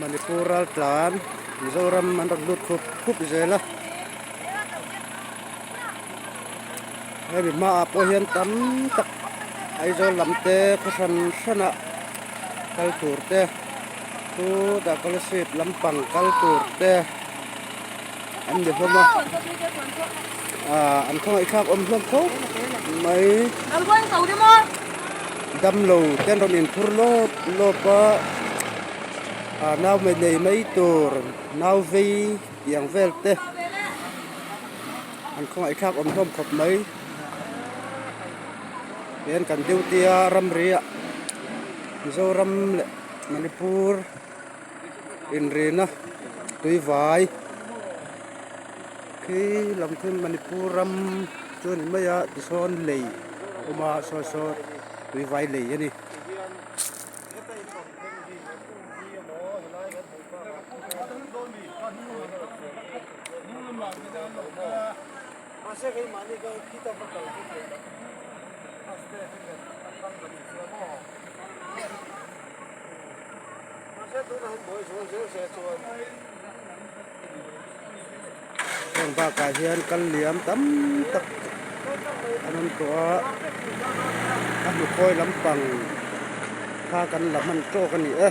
Manipur ral tlan Mizoram an rawn lut khup khup zel a hemi hmaah pawh hian tam tak Aizawl lam te khaw hran hran ah kal tur te chutah scholarship lampang kal tur te an ni hlawm a ah an khawngaihthlak awm hlawm khawp mai damlo te an rawn inphur lawp lawp a ah nau mai nei mai tur nau vei tih ang vel te an khawngaihthlak awm hlawm khawp mai hian kan duty a ramri ah Mizoram leh Manipur. Inrina tuivai khi lam khi Manipur ram chu a ni mai a tisawn lei a awm a saw saw tuivai lei a ni. Heng bakah hian kal liam tam tak an awm tawh a a hnukhawi lampang kha kan la hman tawk a ni e.